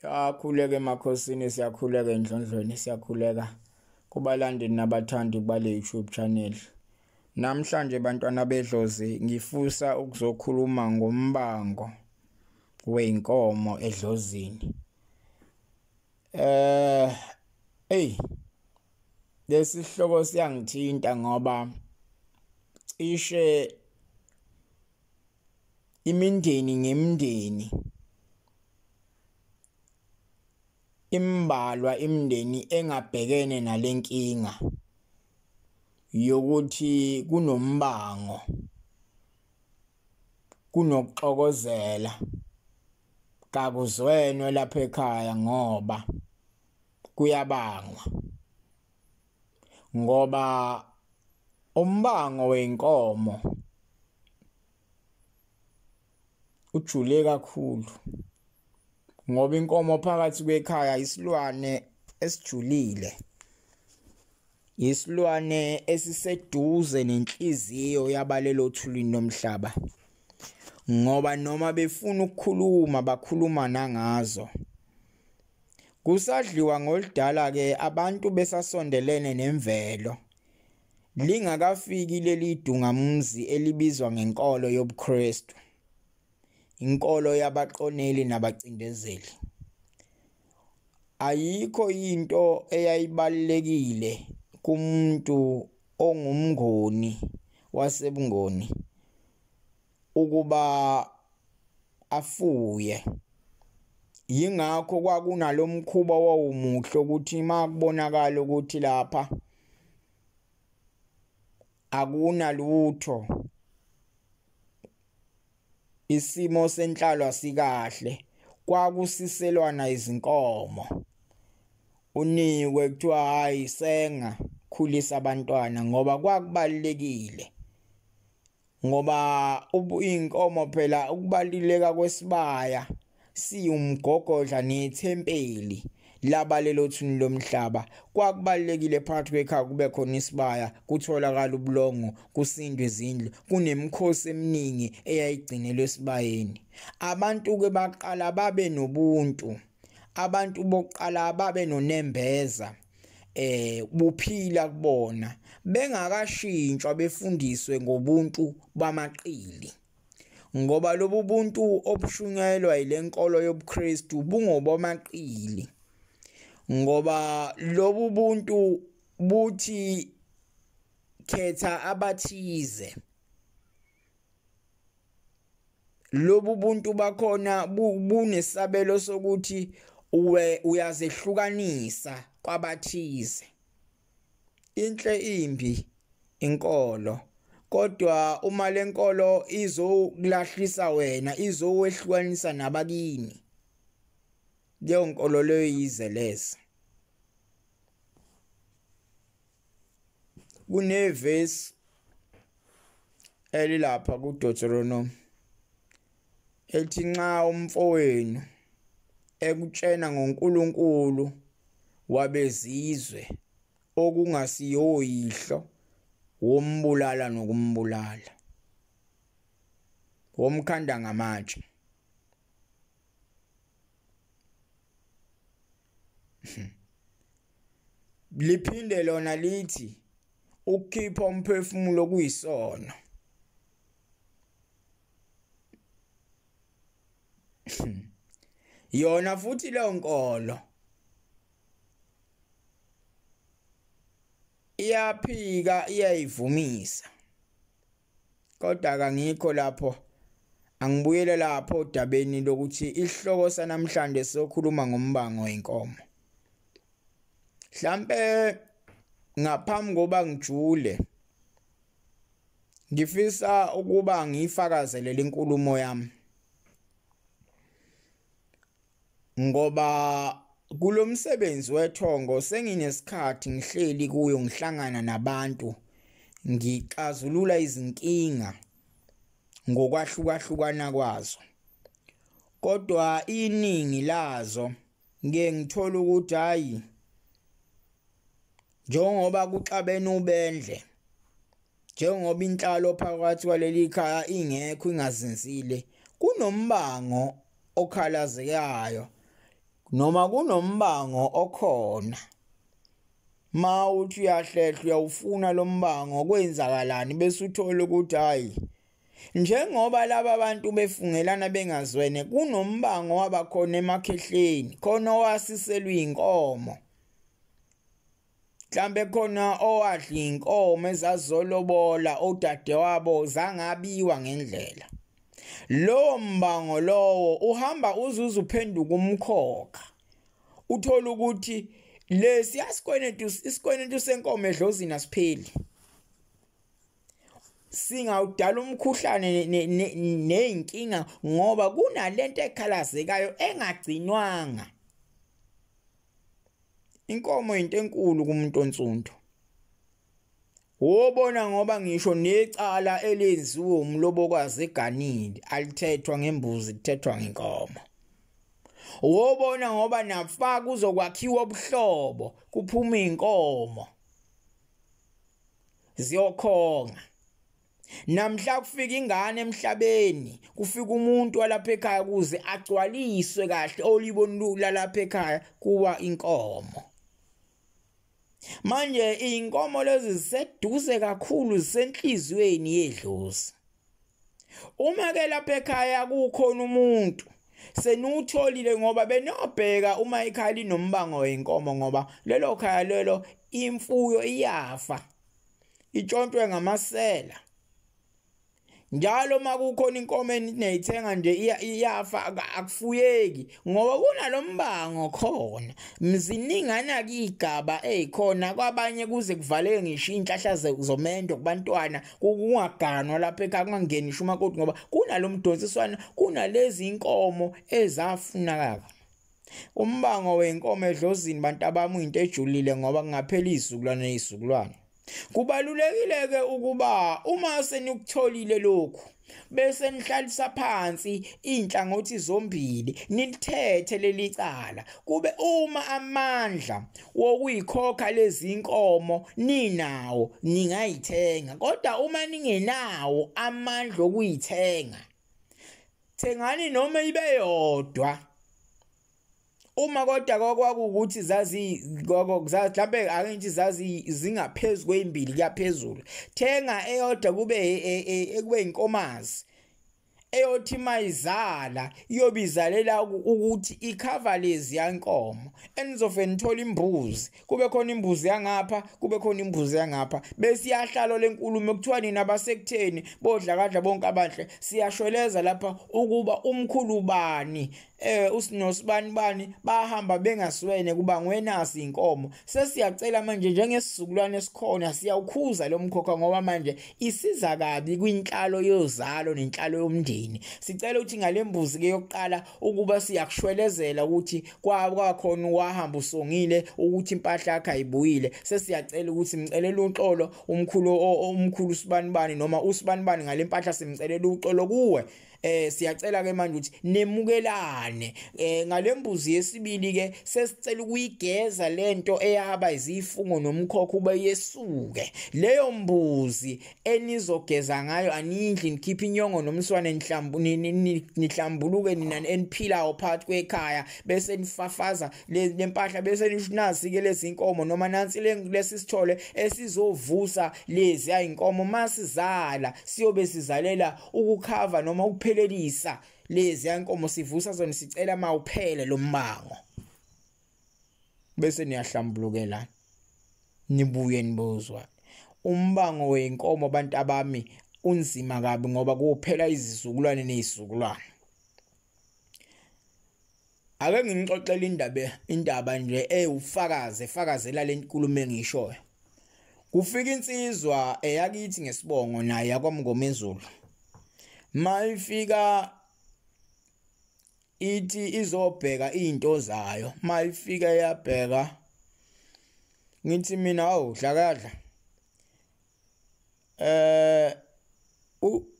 Siyakhuleka emakhosini, siyakhuleka endlondlweni, siyakhuleka kubalandeli nabathandi bale YouTube channel. Namhlanje bantwana bedlozi ngifisa ukuzokhuluma ngombango wey'nkomo edlozini. Eyi lesi sihloko siyangithinta ngoba cishe imindeni ngemindeni imbalwa imindeni engabhekene nalenkinga yokuthi kunombango, kunokuxokozela, kakuzwenwe lapha ekhaya ngoba kuyabangwa, ngoba umbango wenkomo ujule kakhulu, ngoba inkomo phakathi kwekhaya isilwane esijulile, isilwane esiseduze nenhliziyo yabalelo thulini lomhlaba, ngoba noma befuna ukukhuluma bakhuluma nangazo. Kusadliwa ngoludala ke abantu besasondelene nemvelo, lingakafiki leli dungamuzi elibizwa ngenkolo yobuKristu, inkolo yabaqoneli nabacindezeli. Ayikho into eyayibalulekile kumuntu ongumngoni wasebungoni ukuba afuye. Yingakho kwakunalomkhuba wawumuhle ukuthi makubonakala ukuthi lapha akunalutho, isimo senhlalo asikahle, kwakusiselwana izinkomo, unikwe kuthiwa hayi senga, khulisa abantwana, ngoba kwakubalulekile, ngoba inkomo phela ukubaluleka kwesibaya siyumgogodla nethempeli labalelo thuni lomhlaba. Kwakubalulekile phakathi kwekhaya kube khona isibaya, kutholakala ubulongo, kusindwe izindlu, kunemikhosi eminingi eyayigcinelwe esibayeni. Abantu ke baqala babe nobuntu, abantu bokuqala babe nonembeza buphila kubona, bengakashintshwa befundiswe ngobuntu bamaqili, ngoba lobu buntu obushunyayelwa yilenkolo yobuKristu bungobamaqili, ngoba lobu buntu buthi khetha abathize. Lobu buntu bakhona bunesabelo sokuthi uyazehlukanisa kwabathize. Inhle imbi inkolo, kodwa uma lenkolo izokulahlisa wena, izowehlukanisa nabakini, leyo nkolo leyo yizeleze. Kunevesi elilapha kuDeuteronomy ethi nxa umfowenu ekutshena ngoNkulunkulu wabezizwe okungasiyoyihlo, wombulala nokumbulala, womkhanda ngamatshe. Liphinde lona lithi ukukhipha umphefumulo kuyisono. Yona futhi leyo nkolo iyaphika, iyayivumisa, kodwa akangikho lapho. Angibuyele lapho odabeni lokuthi isihloko sanamhlanje sokhuluma ngombango wenkomo. Mhlambe ngaphambi koba ngijule, ngifisa ukuba ngiyifakazele lenkulumo yami, ngoba kulomsebenzi wethongo senginesikhathi ngihleli kuyo, ngihlangana nabantu, ngixazulula izinkinga ngokwahlukahlukana kwazo, kodwa iningi lazo ngeke ngithola ukuthi hayi, njengoba kuxabene ubendle, njengoba inhlalo phakathi kwaleli khaya ingekho, ingazinzile, kunombango okhalazekayo. Noma kunombango okhona, ma uthi uyahlehla uyawufuna lo mbango, kwenzakalani? Bese uthola ukuthi hayi, njengoba laba bantu befungelana bengazwene, kunombango wabakhona emakhehleni, khona owasiselwa inkomo, mhlambe khona owadla inkomo ezazolobola odadewabo zangabiwa ngendlela. Lowo mbango lowo uhamba uzuze uphenduka umkhokha, uthola ukuthi lesi asikweletu, isikweletu senkomo edlozini asipheli, singawudala umkhuhlane nezinkinga, ngoba kunalento ekhalazekayo engagcinwanga. Inkomo into enkulu kumuntu onsundu, wobona ngoba ngisho necala elenziwe umlobokazi eganile alithethwa ngembuzi, lithethwa ngenkomo. Wobona ngoba nafaka uzokwakhiwa ubuhlobo, kuphuma inkomo ziyokhonga. Namhla kufika ingane emhlabeni, kufika umuntu walapha ekhaya kuze agcwaliswe kahle olibonula lapha ekhaya, kuwa inkomo. Manje inkomo lezi ziseduze kakhulu, zisenhliziyweni yedlozi. Uma ke lapha ekhaya kukhona umuntu senutholile, ngoba benobheka uma ikhaya linombango wenkomo, ngoba lelo khaya lelo imfuyo iyafa, itshontwe ngamasela. Njalo makukhona inkomo eniyithenga nje iyafa, akufuyeki ngoba kunalombango khona. Mziningana ke igaba ezikhona kwabanye, kuze kuvaleke ngisho inhlahla zomendo kubantwana, kungaganwa lapha ekhaya, kungangeni ngisho umakoti, ngoba kunalomdonsiswana, kunalezi inkomo ezafunakala. Umbango wenkomo edlozini bantu abami into ejulile, ngoba kungaphela izizukulwane nezizukulwane. Kubalulekile ke ukuba uma senikutholile lokhu, bese nihlalisa phansi inhlangothi zombili, nilithethe leli cala, kube uma amandla wokuyikhokha lezi inkomo ninawo ningayithenga, kodwa uma ningenawo amandla okuyithenga, thengani noma ibe yodwa. Uma kodwa kwakuwukuthi zazi mhlambe ake ngithi zazi zingaphezulu kwezimbili kuyaphezulu, thenga eyodwa kube kube inkomazi eyothi mayizala iyobizalela ukuthi ikhava lezi yankomo, enizofe nithola imbuzi, kube khona imbuzi yangapha, kube khona imbuzi yangapha, bese iyahlala lenkulumo kuthiwa nina basekutheni bodla kadla bonke abanhle. Siyashweleza lapha ukuba umkhulu bani usinosibani bani bahamba bengaswene kuba ngwenasi inkomo. Sesiyacela manje njengesizukulwane esikhona siyawukhuza lo mkhokha, ngoba manje isiza kabi kwinhlalo yozalo nenhlalo yomndeni. Sicela ukuthi ngalembuzi ke yokuqala ukuba siyakushwelezela ukuthi kwakhona wahamba usongile ukuthi impahla yakhe ayibuyile. Sesiyacela ukuthi simcelela uxolo umkhulu sibanibani noma usibanibani ngalempahla, simcelela uxolo kuwe. Siyacela ke manje ukuthi nemukelane. Ngalembuzi yesibili ke sesicela ukuyigeza lento eyaba izifungo nomkhokha ube yesuke. Leyo mbuzi enizogeza ngayo anindli, nikhipha inyongo nomswane, nihlambuluke nina eniphilayo phakathi kwekhaya, bese nifafaza lempahla, bese nisho nasi ke lezi inkomo noma nansi lesi sithole esizovusa lezi ayinkomo masizala, siyobe sizalela ukukhava noma ukuphelelisa lezi yankomo, sivusa zona, sicela mawuphele lo mbango, bese niyahlambulukela nibuye nibozwa. Umbango wenkomo abantu abami unzima kabi, ngoba kuphela izizukulwane nezizukulwane. Ake nginixoxele indaba nje ewufakaze efakazela lenkulumo engishoyo. Kufika insizwa eyakithi ngesibongo naye yakwaMngomezulu. Mayifika ithi izobheka izinto zayo, mayifika yabheka, ngithi mina awu dlakadla,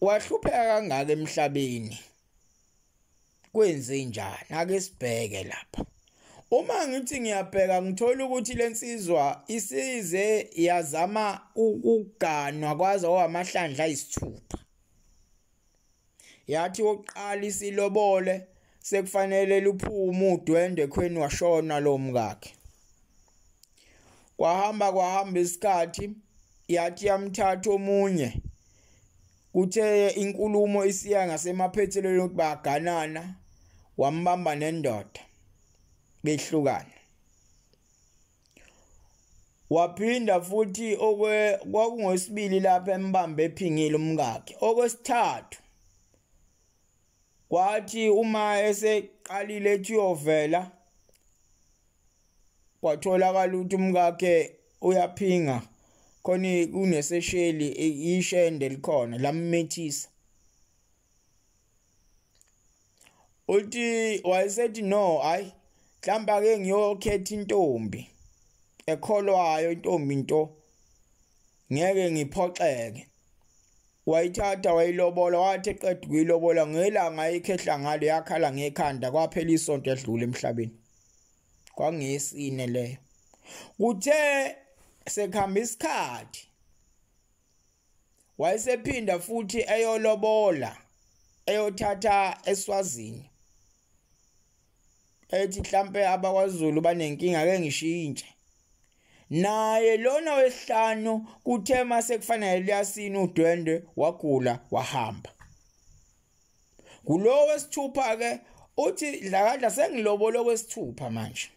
wahlupheka kangaka emhlabeni, kwenze njani? Ake sibheke lapha. Uma ngithi ngiyabheka ngithola ukuthi lensizwa isize yazama ukuganwa kwaze kwamahlandla ayisithupha. Yathi oqala isilobole sekufanele luphume udwendwe ekhweni washona lo mkakhe. Kwahamba kwahamba isikhathi, yathi yamthatha omunye. Kuthe inkulumo isiya ngasemaphethelweni ukuthi baganana, wambamba nendoda behlukana. Waphinda futhi kwakungosibili lapha embambe ephingile umkakhe. Okwesithathu kwathi uma eseqalile ethi uyovela, kwatholakala ukuthi umkakhe uyaphinga, khona kunesesheli ishende likhona lammethisa. Uthi wayesethi no, hayi mhlawumbe ake ngiyokhetha intombi ekholwayo, intombi nto, ngeke ngiphoxeke. Wayithatha wayilobola, wathi eqeda ukuyilobola ngelanga ayikhehla ngalo yakhala ngekhanda, kwaphela isonto edlule emhlabeni. Kwangesine leyo. Kuthe sekuhamba isikhathi wayesephinda futhi eyolobola, eyothatha eSwazini, ethi mhlambe abakwaZulu banenkinga ake ngishintshe. Naye lona wesihlanu kuthe mase kufanele liyasina udwendwe, wagula wahamba. Kulo wesithupha ke uthi dlakadla sengilobola kwesithupha manje,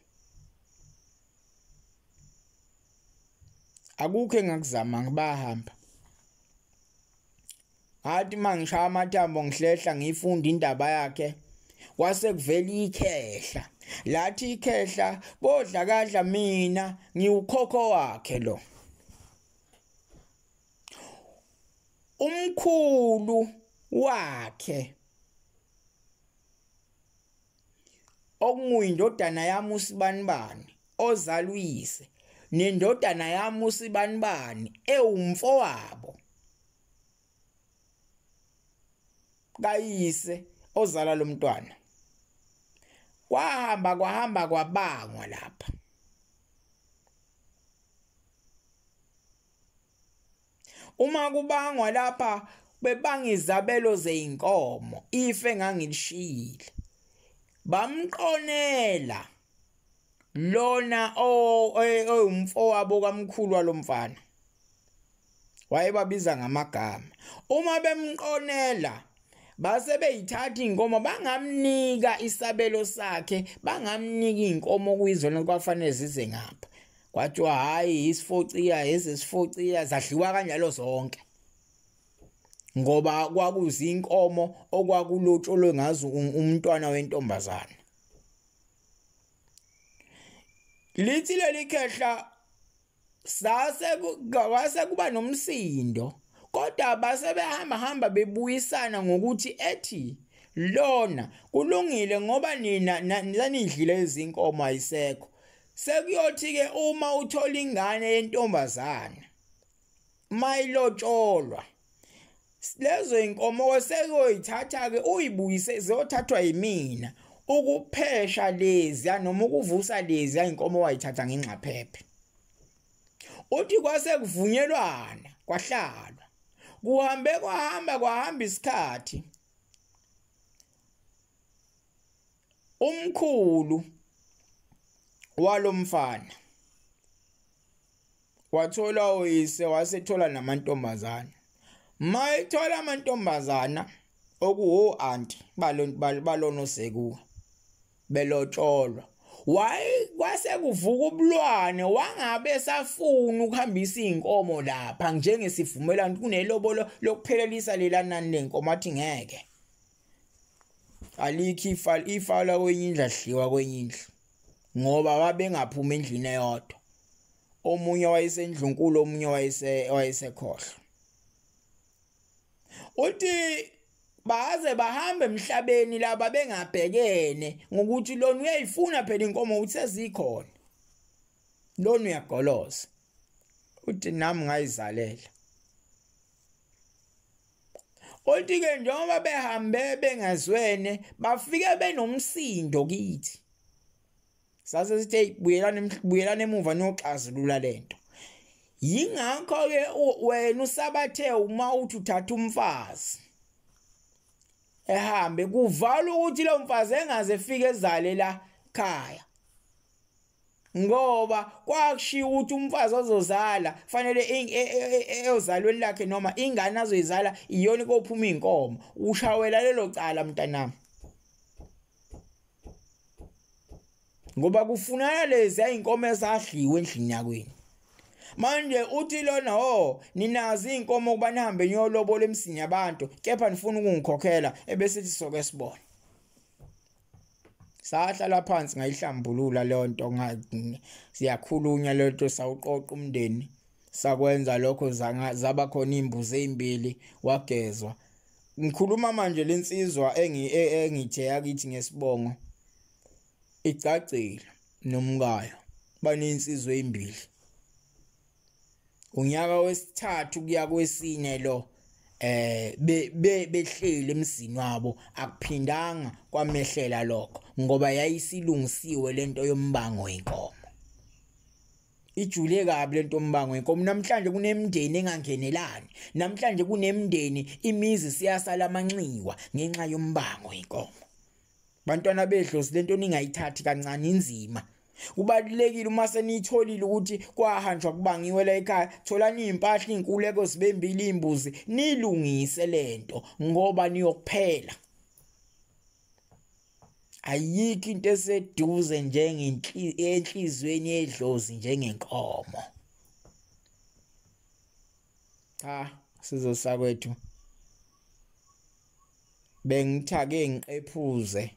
akukho engakuzama ngibahamba. Ngathi mangishaya amathambo ngihlehla ngiyifunda indaba yakhe, kwase kuvela ikhehla. Lathi ikhehla bodla kadla mina ngiwukhokho wakhe lo. Umkhulu wakhe okunguyindodana yami uSibanibani ozala uyise, nendodana yami uSibanibani ewumfowabo kayise ozala lo mntwana. Kwahamba kwahamba kwabangwa lapha. Uma kubangwa lapha bebanga izabelo zeinkomo, ife engangilishiyile. Bamqonela lona owumfowabo kamkhulu walomfana, wayebabiza ngamagama. Uma bemqonela base beyithatha inkomo, bangamnika isabelo sakhe, bangamnika inkomo kuyizona kwafanele zize ngapha. Kwathiwa hayi isifociya ezesifociya zadliwa kanjalo zonke, ngoba kwakuzinkomo okwakulotsholwe ngazo umntwana wentombazana. Lithi leli khehla sase kuba nomsindo, kodwa base behamba hamba bebuyisana ngokuthi ethi lona kulungile ngoba nina nanidlile izinkomo ayisekho. Sekuyothi ke uma uthola ingane yentombazana mayilotsholwa lezo inkomo sekuyoyithatha ke uyibuyise, ziyothathwa yimina ukuphesha lezi noma ukuvusa lezi inkomo wayithatha ngengxaphephe. Uthi kwase kuvunyelwana kwahlalwa, kuhambe kwahamba kwahamba isikhathi, umkhulu walomfana wathola uyise, wasethola namantombazana. Mayithola amantombazana okuwo anti balono sekuwa belotsholwa, wayi kwase kuvuka ubulwane, wangabe safuna ukuhambisa inkomo lapha njengesivumelwano kunelobolo lokuphelelisa lelanani lenkomo. Athi ngeke, alikho ifa, ifa la kwenye indlu adliwa kwenye indlu, ngoba babengaphuma endlini eyodwa. Omunye wayesendlunkulu, omunye wayesekhohlo. Uthi baze bahambe emhlabeni laba bengabhekene ngokuthi lona uyayifuna phela inkomo ukuthi sezikhona, lona uyagoloza. Uthi nami ngayizalela. Uthi ke njengoba behambe bengazwene, bafike benomsindo kithi. Sase sithi buyelani emuva niyoxazulula lento. Yingakho ke wena usabathe uma uthi uthatha umfazi, Ehambe kuvala ukuthi lo mfazi engaze efike ezale la khaya, ngoba kwakushiya ukuthi umfazi ozozala fanele eyozalweni lakhe noma ingane azoyizala iyona kophuma inkomo. Ushawela lelo cala mntanami, ngoba kufunana lezi inkomo esadliwe endlini yakwenu. Manje uthi lona ho ninazi inkomo kuba nihambe niyolobola emsini yabantu, kepha nifuna ukungikhokhela, ebese sithi soke sibone. Sahlala phansi ngayihlambulula leyo nto, siyakhulunywa leyo nto, sawuqoqa umndeni, sakwenza lokho, zaba khona imbuzi ezimbili, wagezwa. Ngikhuluma manje lensizwa engithe yakithi ngesibongo icacile nomkayo, banensizwe ezimbili. Unyaka wesithathu kuya kwesine lo behleli emzini wabo, akuphindanga kwamehlela lokho ngoba yayisilungisiwe lento yombango wenkomo. Ijule kabi lento yombango wenkomo. Namhlanje kunemindeni engangenelani, namhlanje kunemindeni imizi siyasala amanxiwa ngenxa yombango wenkomo. Bantwana bedlozi, lento ningayithathi kancane, inzima. Kubalulekile uma seniyitholile ukuthi kwahanjwa kubangiwe la ekhaya, tholani impahla, inkuleko zibembili, imbuzi, nilungise lento ngoba niyokuphela. Ayikho into eseduze njengenhlizweni yedlozi njengenkomo. Cha, sizosakwethu bengithake ngiqephuze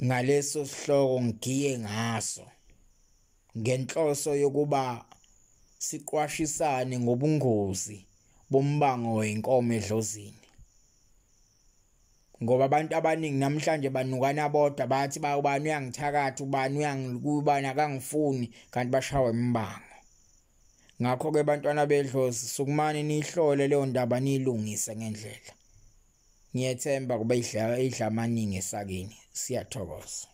ngaleso sihloko ngigiye ngaso ngenhloso yokuba siqwashisane ngobungozi bombango wenkomo edlozini, ngoba abantu abaningi namhlanje banukana bodwa, bathi ba ubani uyangithakatha, ubani uyangikubani akangifuni, kanti bashawe imbango. Ngakho ke bantwana bedlozi, sukumani nihlole leyo ndaba, niyilungise ngendlela. Ngiyethemba kuba idla amaningi esakeni. Siyathokoza.